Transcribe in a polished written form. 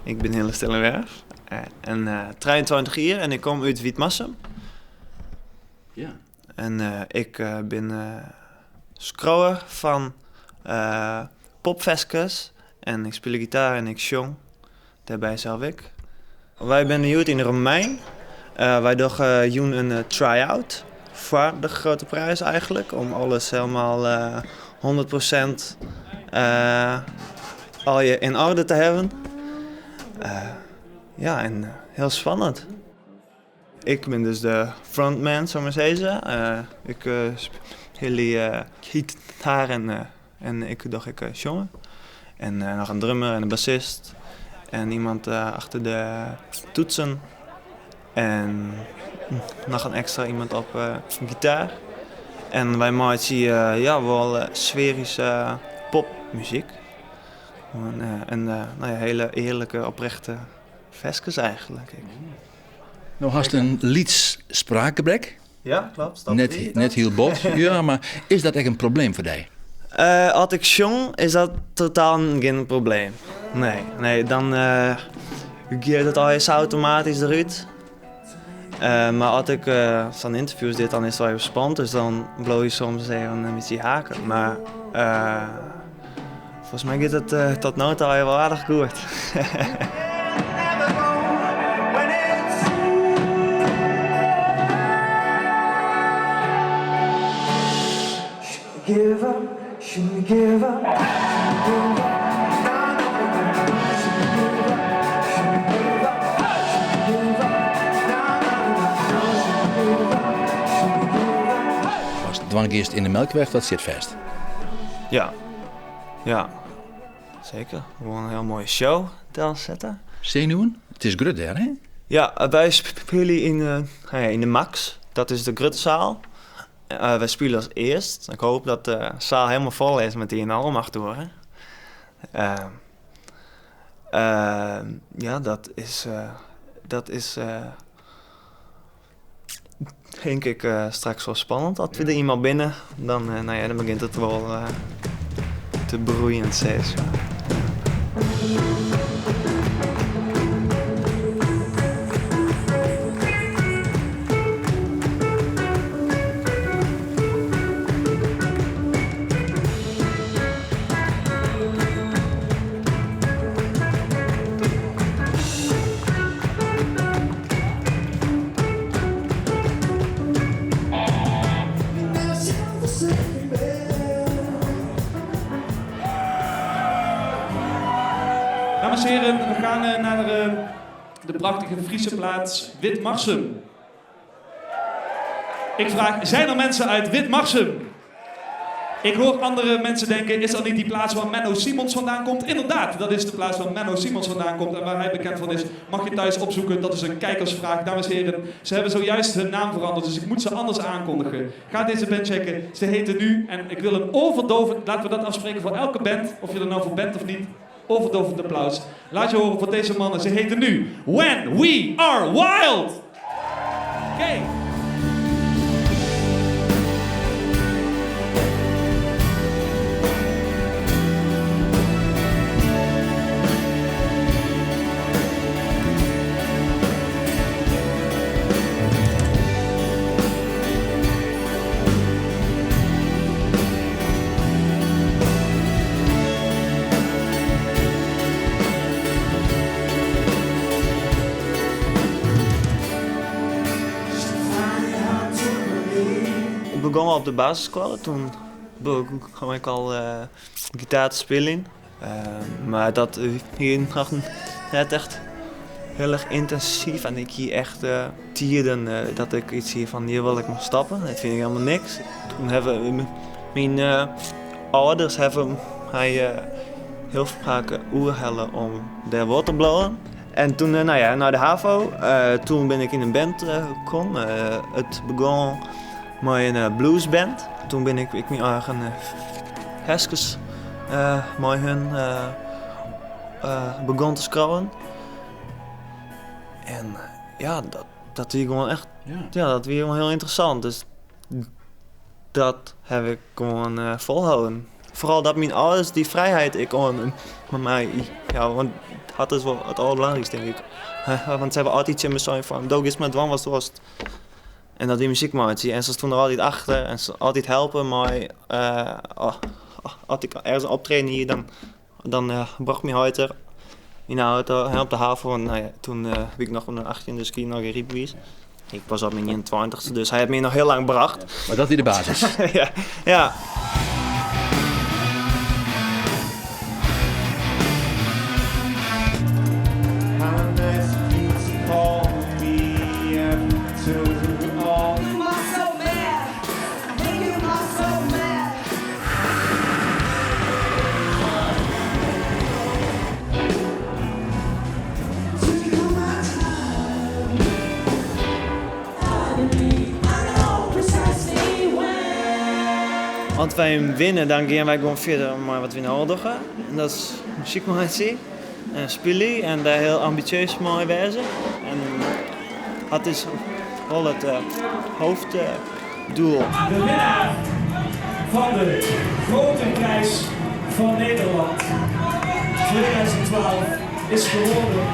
Ik bin Hille Stellingwerf en 23 jier en ik kom út Wytmarsum. Ja. En ik bin skriuwer fan popferskes en ik spylje gitaar en ik sjong dêrby sels ek. Wy binne hjoed yn de Romein. Wy dogge jûn in try-out foar de Grote Prijs eigenlijk. Om alles helemaal 100% allegear in orde te hawwen. Ja, en hiel spannend. Ik bin dus de frontman, sa mar sizze. Ik spylje gitaar en ik doch ek sjonge. En noch in drummer en in bassist en iemand achter de toetsen. En noch in ekstra iemand op gitaar. En wy meitsje ja, wol sfearyske popmuzyk. En no ja, hiele earlike, oprechte ferskes eigenlijk. No hast in lyts spraakgebrek. Ja, klopt. Net hiel bot. Ja, mar is dat ek in probleem foar dy? As ik sjong is dat totaal gjin probleem. Nee, nee, dan giet it allegear automatysk derút. Mar as ik sa'n ynterview dit, dan is it wol even spannend, dus dan bliuw je soms even in bytsje haken. Mar folgens my giet it tot no ta allegear wol aardich goed. Watst dwaan giest yn de Melkweg, dat sit fêst. Ja, ja. Seker. Gewoan in hiel moaie show delsette. Senuwen? It is grut dêr, hè? Ja, wy spylje yn de Max. Dat is de grutte saal. Wy spylje as earst. Ik hoop dat de saal helemaal fol is met dy enorm achterhoren. Ja, dat is tink ik straks wol spannend. As we der ienmaal binne, dan, no ja, dan begjint it wol te broeien, sis mar. Dames en heren, we gaan naar de prachtige Friese plaats Witmarsum. Ik vraag, zijn er mensen uit Witmarsum? Ik hoor andere mensen denken, is dat niet die plaats waar Menno Simons vandaan komt? Inderdaad, dat is de plaats waar Menno Simons vandaan komt en waar hij bekend van is. Mag je thuis opzoeken, dat is een kijkersvraag. Dames en heren, ze hebben zojuist hun naam veranderd, dus ik moet ze anders aankondigen. Ga deze band checken, ze heten nu, en ik wil een oorverdovend, laten we dat afspreken voor elke band, of je er nou voor bent of niet, oorverdovend applaus. Laat je horen voor deze mannen, ze heten nu When We Are Wild! Oké. Ik begûn al op de basisskoalle, toen begûn ik al gitaar te spyljen. Mar dat wie noch net echt hiel erch yntinsyf en ik hie echt tiden dat ik yts hie fan hjir wol ik mei stoppe, dit fyn ik helemaal niks. Toen hawwe myn âlders hawwe my hiel faak oerhelle om dêr wol te bliuwen. En toen, no ja, nei de HAVO, toen bin ik yn in band kommen. It begûn mei in bluesband. Toen bin ik ek myn eigen ferskes mei hun begûn te skriuwen. En ja, dat wie gewoan echt, ja, dat wie gewoan hiel ynteressant. Dus dat haw ik gewoan folholden. Foaral dat myn âlders dy frijheid ek oan my jouwe, want dat is wol it alderbelangrykste tink ik. Want se hawwe altyd tsjin my sein fan do giest mar dwaan watst wolst. En dat wie muzyk meitsje. En se stûnen der altyd achter en se altyd helpe mei as ik ergens in optreden hie, dan brocht myn heit der yn de auto op de havo. Want no ja, toen wie ik noch ûnder 18, dus ik hie noch gjin rydbewiis. Ik pas op myn ienentweintichste, dus hy hat my noch hiel lang brocht. Mar dat wie de basis? Ja, ja. As wy winne, dan gean wy gewoan fierder mei wat wy no al dogge. En dat is muzyk meitsje en spylje en dêr hiel ambisjeus mei wêze. En dat is wol it hoofddoel. De winnaar fan de Grote Prijs van Nederland 2012 is geworden.